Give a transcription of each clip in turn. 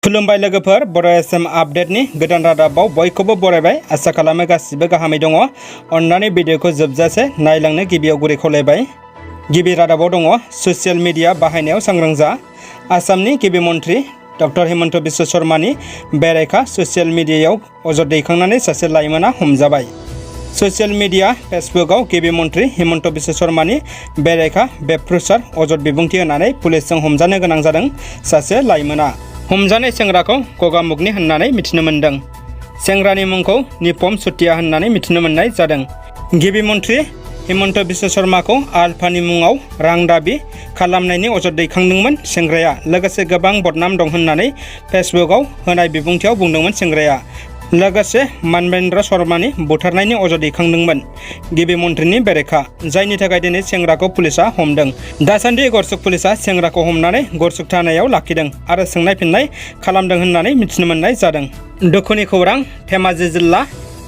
खुलुमबाय लोगोफोर बर' एसएम आपडेटनि गोदान रादाबाव बयखौबो बरायबाय आसा खालामो गासिबो गाहामै दङ अन्नानै भिडिअखौ जोबजासे नायलांनो गिबियाव गुरै खावलायबाय। गिबि रादाबाव दङ ससियेल मिडिया बाहायनायाव सांग्रां जा। आसामनि गिबि मन्थ्रि डक्टर हिमन्त बिश्व शर्मानि बेरेखा ससियेल मिडियायाव अजद दैखांनानै सासे लाइमोना हमजाबाय। ससियेल मिडिया फेसबुकआव गिबि मन्थ्रि हिमन्त बिश्व शर्मानि बेरेखा बेफ्रुसार अजद बिबुंथि होनानै पुलिसजों हमजानो गोनां जादों सासे लाइमोना। हमजानाय सेंग्राखौ गगामुगनि होननानै मिथिनो मोन्दों। सेंग्रानि मुंखौ निपम चुटिया होननानै मिथिनो मोननाय जादों। गिबि मन्थ्रि हिमन्त बिश्व शर्माखौ आलफानि मुङाव रां दाबि खालामनायनि अजद दैखांदोंमोन सेंग्राया। लोगोसे गोबां बदनाम दं होननानै फेसबुकआव होनाय बिबुंथियाव बुंदोंमोन सेंग्राया। लोगोसे मानवेन्द्र शर्मानि बुथारनायनि अजद दैखांदोंमोन गिबि मन्थ्रिनि बेरेखा, जायनि थाखाय दिनै सेंग्राखौ पुलिसा हमदों। दासान्दि गरसुक पुलिसा सेंग्राखौ हमनानै गरसुक थानायाव लाखिदों आरो सोंनाय फिननाय खालामदों होननानै मिथिनो मोननाय जादों। दुखुनि खौरां, धेमाजि जिल्ला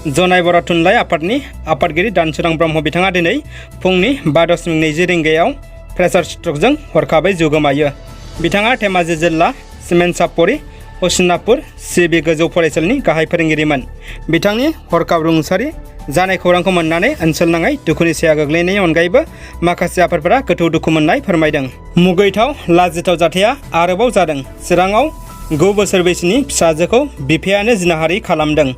जनाय बर' थुनलाइ आफादनि आफादगिरि दानसोरां ब्रह्म बिथाङा दिनै फुंनि 5:20 रिंगायाव प्रेसार स्ट्रकजों हरखाबै जिउ गोमायो। बिथाङा धेमाजि जिल्ला सिमेन्सापरि हसिनापुर सिबि गोजौ फरायसालिनि गाहाय फोरोंगिरिमोन। बिथांनि हरखाब रुंसारि जानाय खौरांखौ मोननानै ओनसोलनाङै दुखुनि साया गोग्लैनायनि अनगायैबो माखासे आफादफोरा गोथौ दुखु मोननाय फोरमायदों। मुगैथाव लाजिथाव जाथाया आरोबाव जादों। चिराङाव 9 बोसोर बैसोनि फिसाजोखौ बिफायानो जिनाहारि खालामदों।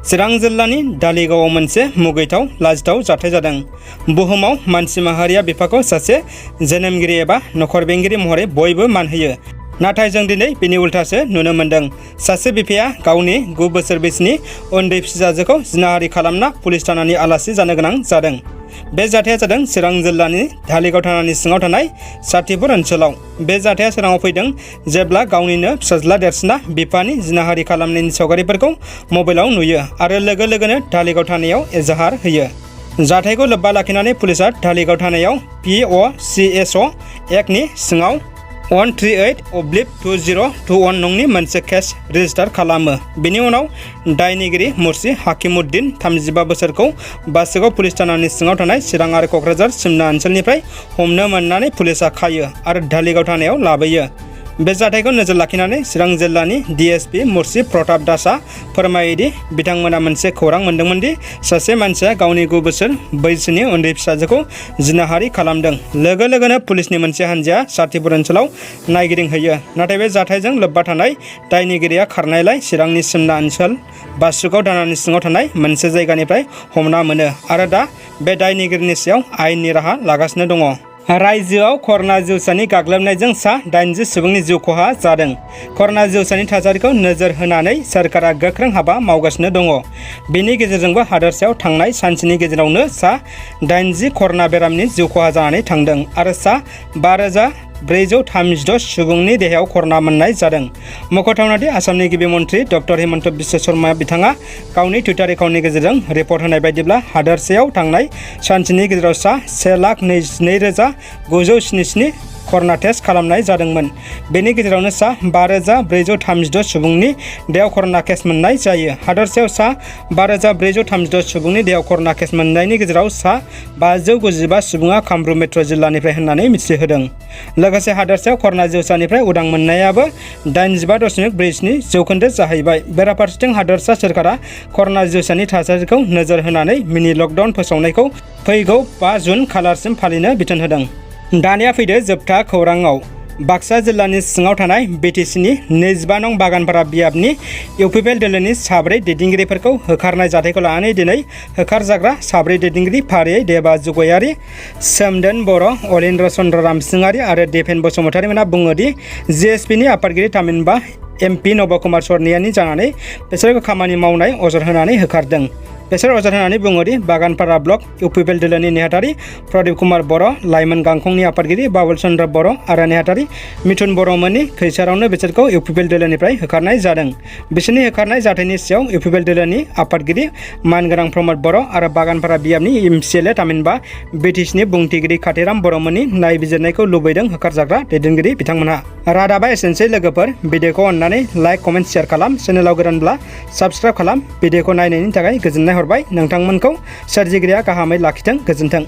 चिरां जिल्लानि धालिगावआव मोनसे मुगैथाव लाजिथाव जाथाय जादों। बुहुमाव मानसि माहारिया बिफाखौ सासे जोनोमगिरि एबा नखर बेंगिरि महरै बयबो मान होयो। नाथाय जों दिनै बेनि उल्थासो नुनो मोन्दों। सासे बिफाया गावनि 9 बोसोर बैसोनि उन्दै फिसाजोखौ जिनाहारि खालामना पुलिस थानानि आलासि जानो गोनां जादों। बे जाथाया जादों चिरां जिल्लानि धालिगाव थानानि सिङाव थानाय साथिपुर ओनसोलाव। बे जाथाया सोराङाव फैदों जेब्ला गावनिनो फिसाज्ला देरसिना बिफानि जिनाहारि खालामनायनि सावगारिफोरखौ मबाइलाव नुयो आरो लोगो लोगोनो धालिगाव थानायाव एजाहार होयो। जाथायखौ लोब्बा लाखिनानै पुलिसा धालिगाव थानायाव POCSO एक्टनि सिङाव 138/2021 नंनि मोनसे केस रेजिस्टार खालामो। बेनि उनाव दायनिगिरि मुर्सि हाकिमुद्दिन 35 बोसोरखौ बासुगाव पुलिस थानानि सिङाव थानाय चिरां आरो क'क्राझार सिमना ओनसोलनिफ्राय हमनो मोननानै पुलिसा खायो आरो धालिगाव थानायाव लाबोयो। बे जाथायखौ नोजोर लाखिनानै चिरां जिल्लानि DSP मुर्सि प्रताप दासआ फोरमायोदि बिथांमोना मोनसे खौरां मोन्दोंमोन दि सासे मानसिया गावनि 9 बोसोर बैसोनि उन्दै फिसाजोखौ जिनाहारि खालामदों। लोगो लोगोनो पुलिसनि मोनसे हान्जाया साथिपुर ओनसोलाव नायगिदिंहैयो। नाथाय बे जाथायजों लोब्बा थानाय दायनिगिरिया खारनायलाय चिरांनि सिमना ओनसोल बासुगाव थानानि सिङाव थानाय मोनसे जायगानिफ्राय हमना मोनो आरो दा बे दायनिगिरिनि सायाव आयेननि राहा लागासिनो दङ। रायजोआव कर'ना जिउसानि गाग्लोबनायजों सा 80 सुबुंनि जिउ खहा जादों। कर'ना जिउसानि थासारिखौ नोजोर होनानै सोरखारा गोख्रों हाबा मावगासिनो दङ। बेनि गेजेरजोंबो हादोरसायाव थांनाय सानसेनि गेजेरावनो सा 80 कर'ना बेरामनि जिउ खहा जानानै थांदों आरो सा 5,436 सुबुंनि देहायाव कर'ना मोननाय जादों। मख'थावनादि आसामनि गिबि मन्थ्रि डक्टर हिमन्त बिश्व शर्मा बिथाङा गावनि टुइटार एकाउन्टनि गेजेरजों रिपर्ट होनाय बायदिब्ला हादोरसायाव थांनाय सानसेनि गेजेराव सा 1,22,977 कर'ना टेस्ट खालामनाय जादोंमोन। बेनि गेजेरावनो सा 5,436 सुबुंनि देहायाव कर'ना केस मोननाय जायो। हादोरसायाव सा 5,436 सुबुंनि देहायाव कर'ना केस मोननायनि गेजेराव सा 595 सुबुङा कामरुप मेट्र' जिल्लानिफ्राय होननानै मिथिहोदों। लोगोसे हादोरसायाव कर'ना जिउसानिफ्राय उदां मोननायाबो 85.47 जौखोन्दो जाहैबाय। बेराफारसेथिं हादोरसा सोरखारा कर'ना जिउसानि थासारिखौ नोजोर होनानै मिनि लकडाउन फोसावनायखौ फैगौ 5 जुन खालारसिम फालिनो बिथोन होदों। दानिया फैदो जोबथा खौराङाव। बाक्सा जिल्लानि सिङाव थानाय BTCनि 25 नं बागानपारा बियाबनि इउपिपिएल दोलोनि 7 दैदेनगिरिफोरखौ होखारनाय जाथायखौ लानानै दिनै होखारजाग्रा 7 दैदेनगिरि फारियै देबाजु गयारि, सोमदोन बर', अलिन्द्र चन्द्र रामसिंहारि आरो देपेन बसुमतारि मोनहा बुङो दि GSPनि आफादगिरि थामहिनबा MP नब कुमार सरनियानि जानानै बिसोरखौ खामानि मावनाय अजद होनानै होखारदों। बिसोर अजद होनानै बुङोदि बागानपारा ब्लक इउपिपिएल दोलोनि नेहाथारि प्रदीप कुमार बर', लाइमोन गांखंनि आफादगिरि बाबुल चन्द्र बर' आरो नेहाथारि मिथुन बर'मोननि खैसारावनो बिसोरखौ इउपिपिएल दोलोनिफ्राय होखारनाय जादों। बिसोरनि होखारनाय जाथायनि सायाव इउपिपिएल दोलोनि आफादगिरि मानगोनां प्रमद बर' आरो बागानपारा बियाबनि MCLA थामहिनबा BTCनि बुंथिगिरि काथिराम बर'मोननि नायबिजिरनायखौ लुबैदों होखारजाग्रा दैदेनगिरि बिथांमोनहा। रादाबा एसेनोसै लोगोफोर। भिडिअखौ अननानै लाइक, कमेन्ट, शेयार खालाम। चेनेलाव गोदानब्ला साबस्क्राइब खालाम। भिडिअखौ नायनायनि थाखाय गोजोननाय हरबाय। नोंथांमोनखौ सोरजिगिरिया गाहामै लाखिथों। गोजोन्थों।